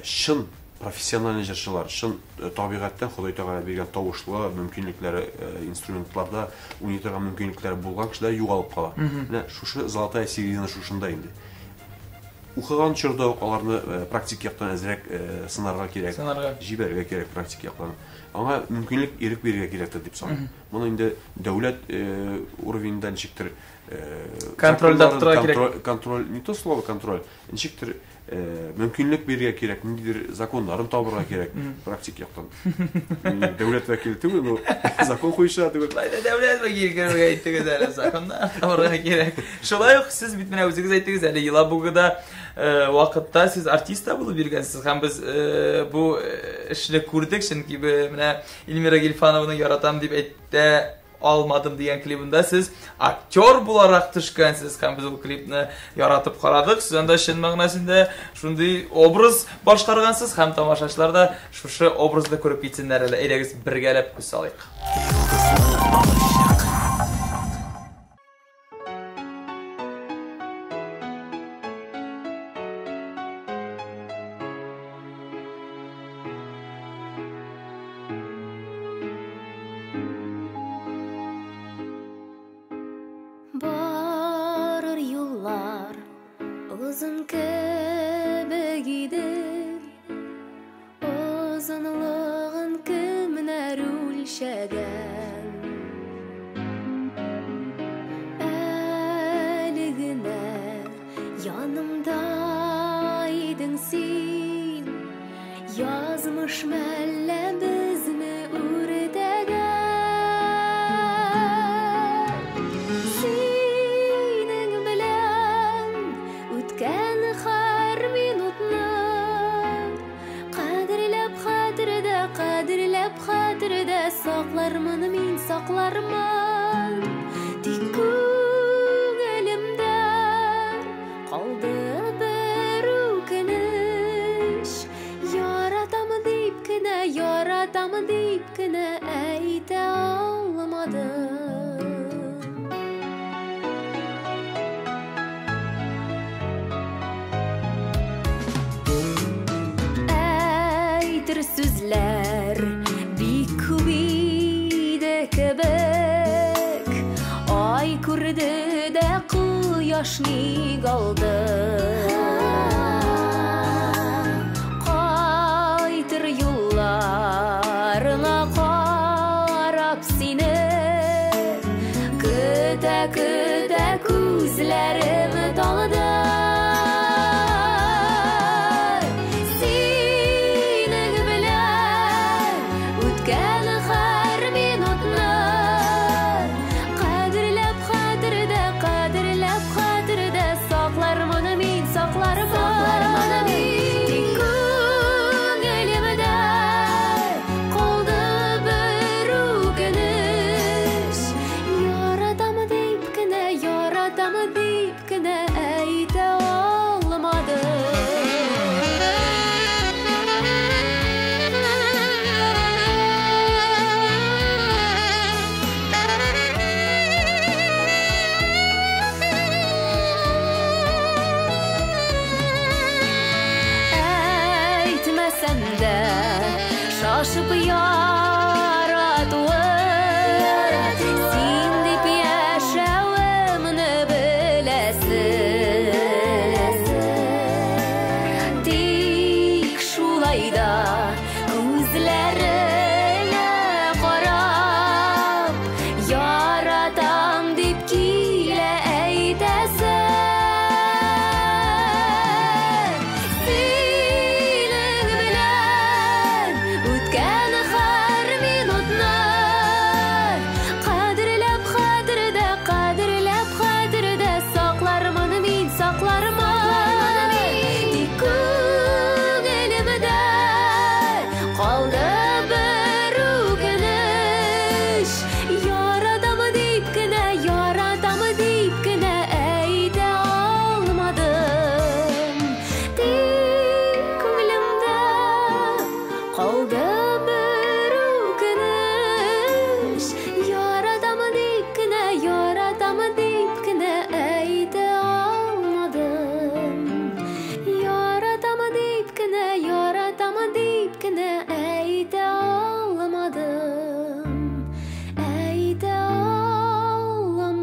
чын профессиональ җырчылар, чын табигатьтән Ходай Тәгалә биргән тавышлы мөмкинлекләре, инструментларда уйный торган мөмкинлекләре булган кешеләр югалып кала. Менә шушы золотая середина шушында инде. Укыган чорда ук аларны практик яктан әзрәк сынарга кирәк, җибәрергә кирәк практик яктан. Аңа мөмкинлек, ирек бирергә кирәктер дип саныйм. Моны инде дәүләт уровеньда ничектер контрольдә тотарга кирәк. Контроль, не то слово контроль, ничектер мөмкинлек бирергә кирәк, ниндидер законнарын табырга кирәк практик яктан. Дәүләт вәкиле түгел, но закон куючы түгел. Дәүләт вәкиле кебек әйттегез әле, законнар табырга кирәк. Шулай ук сез бит менә үзегез әйттегез әле Елабугада вакытта сез артист та булып йөргәнсез һәм без бу эшне күрдек, чөнки менә Эльмира Гильфанованы яратам дип әйтте алмадым дигән клибында сез актер буларак төшкәнсез һәм без ул клипны яратып карадык. Сез анда чын мәгънәсендә шундый образ башкаргансыз һәм тамашачылар да шушы образны күреп китсеннәр әле. Әйдәгез бергәләп күз салыйк. Барыр юллар озын кебек иде, озынлыгын кемнәр үлчәгән? Әле генә янымда идең син, язмыш мәллә безне үртәгән? Синең белән үткән һәр минутны кадерләп хәтердә, кадерләп хәтердә саклармын мин, саклармын. Тик күңелемдә калды бер үкенеч, яратам дип кенә, яратам дип кенә әйтә алмадым. Әйтер сүзләр бик Кояш ник алды? Кайтыр юлларыңа карап сине, көтә-көтә күзләрем талды. Синең белән үткән һәр минутны кадерләп хәтердә, кадерләп хәтердә саклармын мин, саклармын мин. Тик күңелемдә калды бер үкенеч. Яратам дип кенә, яратам дип кенә әйтә алмадым. Әйтмәсәм дә шашып яратуым, син дип яшәвемне беләсең. Тик шулай да күзләреңә карап, яратам дип килә әйтәсең. Синең белән үткән һәр минутны кадерләп хәтердә, кадерләп хәтердә саклармын мин, саклармын. Тик күңелемдә калды бер үкенеч. Яратам дип кенә, яратам дип кенә әйтә алмадым. Тик күңелемдә калды бер үкенеч. Яратам дип кенә, яратам дип кенә әйтә алмадым. Яратам дип кенә, яратам дип кенә әйтә алмадым. Әйтә алмадым.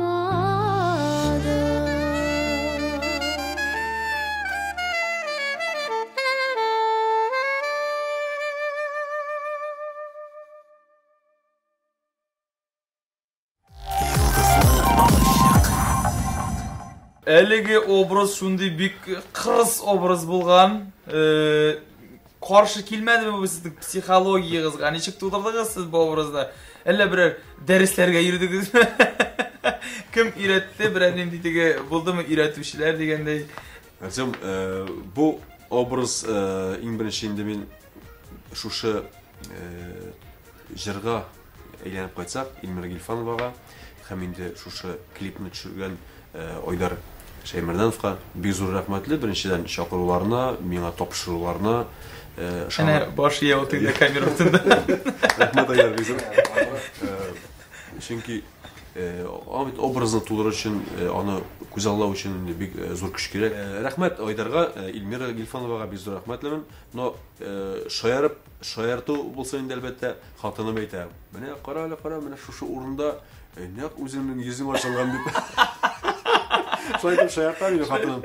Йолдызлы алачык. Әлеге образ шундый бик кырыс образ булган. Каршы килмәдеме бу сезнең психологиягызга? Ничек тудырдыгыз сез бу образны? Әллә берәр дәресләргә йөрдегезме? Кем өйрәтте? Берәр нинди теге булдымы өйрәтүчеләр дигәндәй? Артем, бу образ иң беренче инде мин шушы җырга әйләнеп кайтсак, Илмира Гильфановага һәм инде шушы клипны төшергән Айдар Шәймәрдановка бик зур рәхмәтле. Беренчедән чакыруларына, миңа тапшыруларына, Әнә баш ия ул тегендә камера артында. Рәхмәт, Айдар, бик зур. Чөнки аны бит образны тудыру өчен, аны күзаллау өчен инде бик зур көч кирәк. Рәхмәт Айдарга, Илмира Гильфановага бик зур рәхмәтлемен. Но шаярып, шаярту булсын инде, әлбәттә, хатыным әйтә. Менә кара әле, кара, менә шушы урында нәкъ үзеңнең йөзең ачылган дип. Шулай итеп шаярта мине хатыным.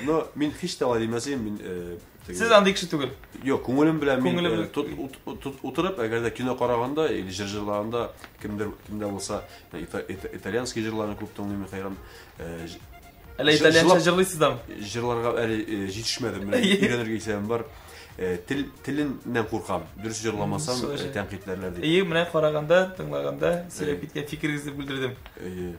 Но мин һич тә алай димәс идем, мин теге Сез андый кеше түгел. Юк, күңелем белән мин Күңелем белән. Утырып, әгәр дә кино караганда или җыр җырлаганда, кемдер, кемдә булса, итальянский җырларны күп тыңлыйм мин, хәйран. Әллә итальянча җырлыйсыз дамы? Җырларга әле җитешмәдем, менә өйрәнергә исәбем бар. Теленнән куркам. Дөрес җырламасам, тәнкыйтьләрләр дип. Әйе, менә караганда, тыңлаганда сөйләп киткән фикерегезне бүлдердем. Әйе.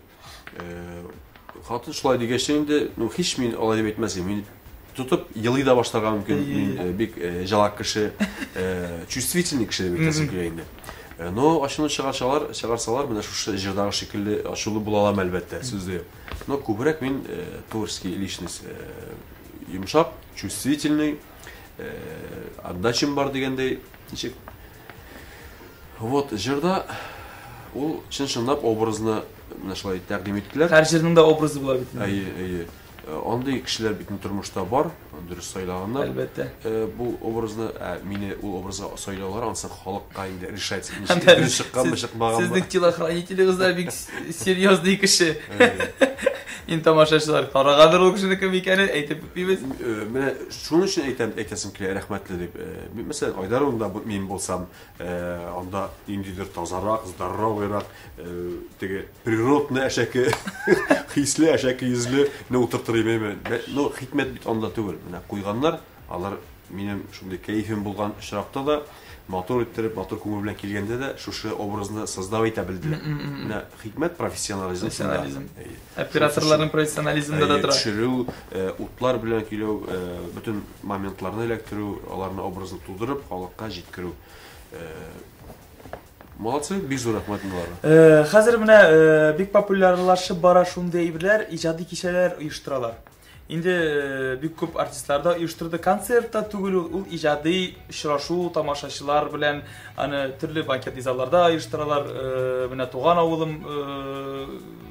Хатын шулай дигәч инде, ну, һич мин алай дип әйтмәс идем. Мин тотып елый да башларга мөмкин. Мин бик җалак кеше, чувствительный кеше дип әйтәсем килә инде. Но ачуны чыгарсалар, чыгарсалар, менә шушы җырдагы шикелле ачулы була алам, әлбәттә, сүз дә юк. Но күбрәк мин творческий личность, йомшак, чувствительный, отдачам бар дигәндәй, ничек. Вот җырда ул чын-чынлап образны менә шулай тәкъдим иттеләр. Һәр җырның да образы була бит инде. Әйе, әйе. Андый кешеләр бит инде тормышта бар, дөрес сайлаганнар. Әлбәттә. Бу образны, ә мине ул образга сайлаулар, анысы халыкка инде решать, Һәм ничек дә дөрес чыкканмы, чыкмаганмы. Сезнең телохранителегез дә бик серьезный кеше. Әйе. Инде тамашачылар карагандыр ул кешенең кем икәнен, әйтеп үтмибез. Менә шуның өчен әйтәм, әйтәсем килә, рәхмәтле дип. Мин, мәсәлән, Айдар урынында мин булсам, анда ниндидер тазарак, здоровыйрак, теге природный әшәке, хисле әшәке йөзле не утыртыр идем. Но хикмәт бит анда түгел. Менә куйганнар, алар минем шундый кәефем булган очракта да, матур иттереп, матур күңел белән килгәндә дә шушы образны создавать итә белделәр. Менә хикмәт профессионализм. Профессионализм. Операторларның профессионализмында да тора. Төшерү, утлар белән көйләү, бөтен моментларны эләктерү, аларны образны тудырып, халыкка җиткерү. Молодцы, бик зур рәхмәт аларга. Хәзер менә бик популярлашып бара шундый әйберләр, иҗади кичәләр оештыралар. Инде бик күп артистлар да оештырды. Концерт та түгел ул, ул иҗади очрашу тамашачылар белән, аны төрле банкетный залларда оештыралар. Менә туган авылым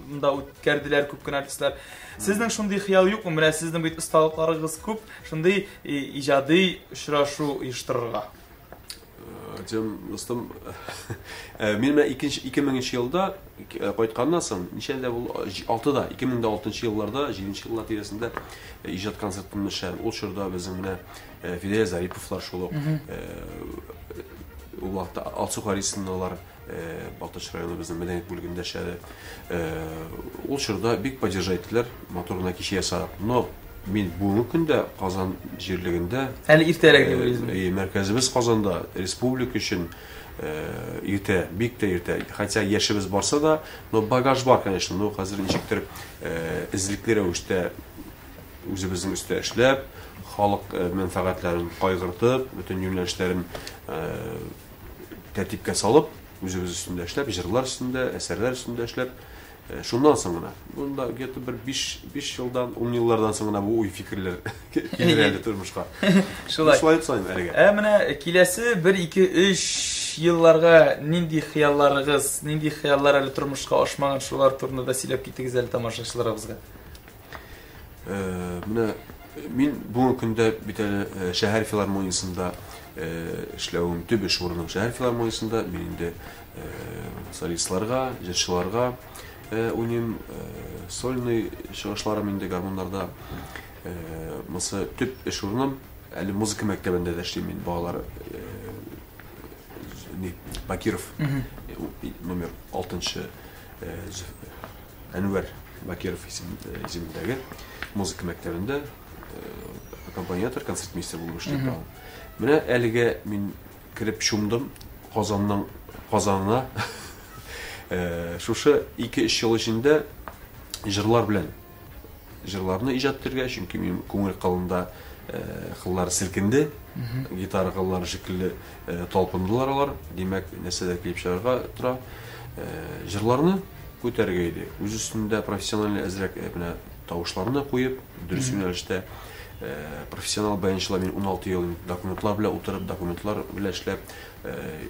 монда үткәрделәр күп кенә артистлар. Сезнең шундый хыял юкмы? Менә сезнең бит осталыкларыгыз күп, шундый иҗади очрашу оештырырга. Артем, дустым, мин менә икенче 2000 елда кайтканнан соң, ничәдә бул, 6-да, 2006 елларда, 7 еллар тирәсендә иҗат концертын эшләдем. Ул чорда безнең менә Фидәя Зариповлар шул ук, ул вакытта Алсу Харисовналар Балтач районы безнең мәдәният бүлегендә эшләде. Ул чорда бик поддержать иттеләр, матур гына кичә ясадык. Но мин бүгенге көндә Казан җирлегендә әле иртәрәк дип уйлыйсызмы? Мәркәзебез Казанда, республика өчен иртә, бик тә иртә. Хотя яшебез барса да, но багаж бар, конечно, но хәзер ничектер эзлекле рәвештә үзебезнең өстә эшләп, халык мәнфәгатьләрен кайгыртып, бөтен юнәлешләрен тәртипкә салып, үзебез өстендә эшләп, җырлар өстендә, әсәрләр өстендә эшләп, шуннан соң гына, монда где-то бер 5 елдан, 10 еллардан соң гына бу уй-фикерләр килер әле тормышка. Шулай. Шулай дип саныйм әлегә. Ә менә киләсе 1, 2, 3 елларга нинди хыялларыгыз, нинди хыяллар әле тормышка ашмаган, шулар турында да сөйләп китегез әле тамашачыларыбызга. Менә мин бүгенге көндә бит әле шәһәр филармониясендә эшләвем, төп эш урыным шәһәр филармониясендә. Мин инде солистларга, җырчыларга уйныйм, сольный чыгышларым инде гармуннарда. Монысы төп эш урыным. Әле музыка мәктәбендә дә эшлим мин, балалар Бакиров номер 6 Әнвәр Бакиров исемендәге музыка мәктәбендә аккомпаниатор, концертмейстер булып эшләп торам. Менә әлегә мин кереп чумдым Казанның Казанына. Шушы 2-3 ел эчендә җырлар белән җырларны иҗат итәргә, чөнки минем күңел кылында кыллар селкенде, гитара кыллары шикелле талпындылар алар. Димәк, нәрсәдер килеп чыгарга тора. Җырларны күтәрергә иде. Үз өстендә профессиональ әзрәк менә тавышларны куеп, дөрес юнәлештә профессионал баянчылар мин 16 ел документлар белән утырып, документлар белән эшләп,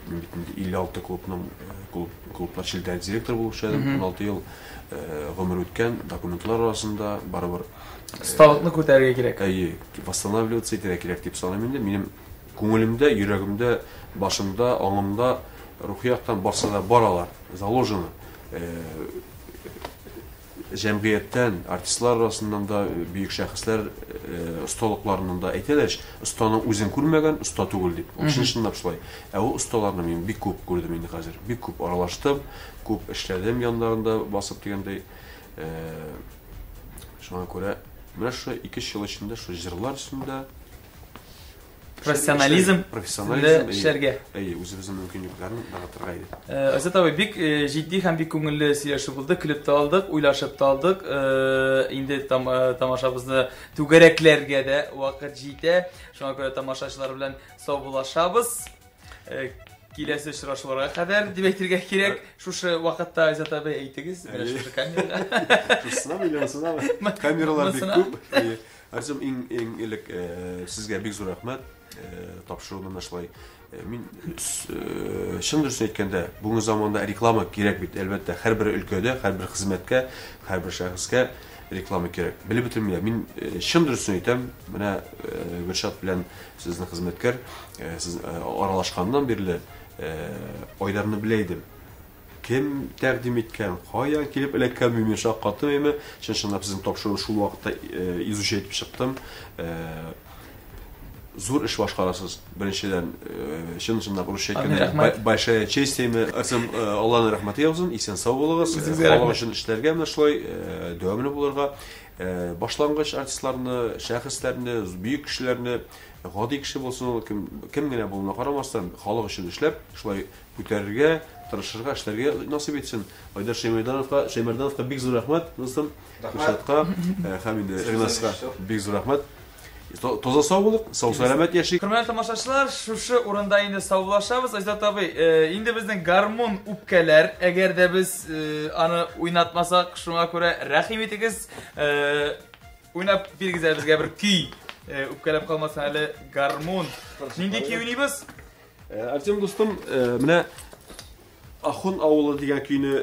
мин бит инде 56 клубның клублар челтәре директоры булып эшләдем, 16 ел гомер үткән документлар арасында барыбер осталыкны күтәрергә кирәк. Әйе, восстанавливаться итәргә кирәк дип саныйм инде. Минем күңелемдә, йөрәгемдә, башымда, аңымда рухи яктан барса да бар алар, заложено. Җәмгыятьтән, артистлар арасыннан да, бөек шәхесләр осталыкларыннан да әйтәләр, останың үзен күрмәгән, оста түгел дип. Ул чын-чынлап шулай. Ә ул осталарны мин бик күп күрдем инде хәзер. Бик күп аралаштым, күп эшләдем яннарында басып дигәндәй. Шуңа күрә менә шушы 2-3 ел эчендә шул җырлар өстендә профессионализм, профессионализм эшләргә. Әйе, үзебезнең мөмкинлекләрне ныгытырга иде. Азат абый, бик җитди һәм бик күңелле сөйләшү булды. Көлеп тә алдык, уйлашып та алдык. Инде тамашабызны түгәрәкләргә дә вакыт җитә. Шуңа күрә тамашачылар белән саубуллашабыз. Киләсе очрашуларга кадәр дип әйтергә кирәк. Шушы вакытта Азат абый әйтегез, менә шушы камерага. Шушысынамы или монысынамы? Камералар бик күп. Артем, иң элек сезгә бик зур рәхмәт. Тапшыруны менә шулай. Мин чын дөресен әйткәндә, бүгенге заманда реклама кирәк бит, әлбәттә, һәрбер өлкәдә, һәрбер хезмәткә, һәрбер шәхескә реклама кирәк. Белеп бетермиләр. Мин чын дөресен әйтәм, менә Гөлшат белән сезнең хезмәткәр, сез аралашканнан бирле Айдарны белә идем. кем тәкъдим иткән, каян килеп эләккән, мин шаккаттым әйме. Чын-чынлап сезнең тапшыруны шул вакытта изучать итеп чыктым. Зур эш башкарасыз. Беренчедән, чын-чынлап русча әйткәндә, большая честь әйме. Артем, Алланың рәхмәте яусын, исән-сау булыгыз. Халык өчен эшләргә менә шулай дәвамлы булырга. Башлангыч артистларны, шәхесләрне, бөек кешеләрне, гади кеше булсын ул, кем, кем генә булуына карамастан, халык өчен эшләп, шулай күтәрергә, тырышырга, эшләргә насыйп итсен. Айдар Шәймәрдановка, Шәймәрдановка бик зур рәхмәт, дустым. Рәхмәт. Һәм инде Ринаска бик зур рәхмәт. Таза сау булыйк, сау сәламәт яшик. Хөрмәтле тамашачылар, шушы урында инде саубуллашабыз. Айзат абый, э, инде безнең гармун үпкәләр, әгәр дә без э, аны уйнатмасак, шуңа күрә рәхим итегез, э, уйнап бирегез әле безгә бер көй. Үпкәләп калмасын әле гармун. Нинди көй уйныйбыз? Артем дустым, менә Ахун авылы дигән көйне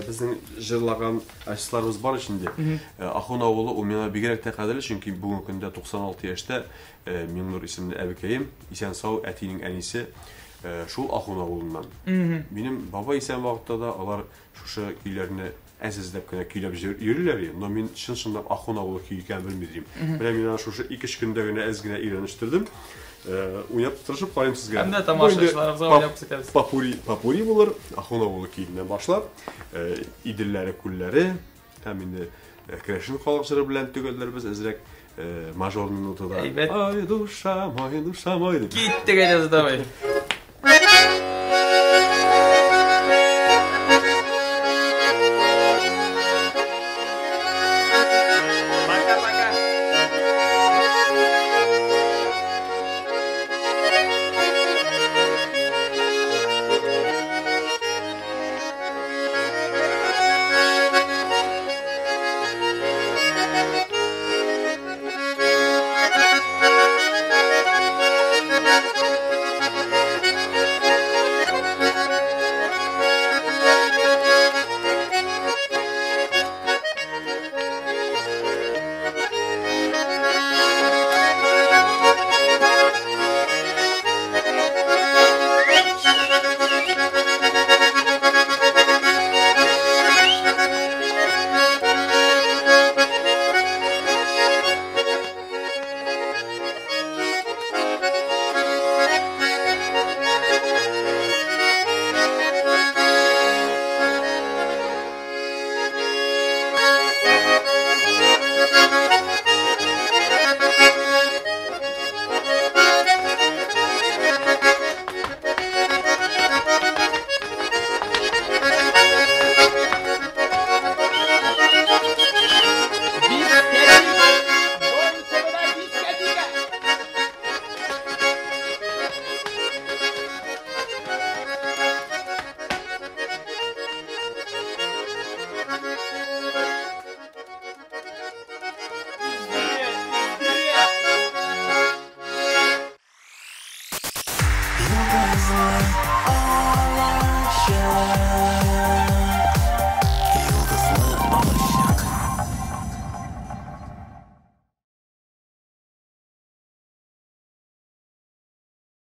безнең җырлаган артистларыбыз бар ич инде. Ахун авылы ул миңа бигрәк тә кадерле, чөнки бүгенге көндә 96 яшьтә Миңнур исемле әбекәем, исән-сау әтинең әнисе шул Ахун авылыннан. Минем бабай исән вакытта да алар шушы көйләрне әз-әзләп кенә көйләп йөриләр иде, но мин чын-чынлап Ахун авылы көе икәнен белми идем. Менә мин аны шушы ике-өч көндә генә әз генә өйрәнештердем. Уйнап тырышып карыйм сезгә. Һәм дә тамашачыларыбызга уйнап күрсәтәбез. Попури, попури булыр, Ахун авылы көеннән башлап, Иделләре, күлләре һәм инде керәшен халык җыры белән төгәлләрбез әзрәк мажорный нотада. Әйбәт. Ай, душа мой, душа мой дип. Киттек әйдә, давай.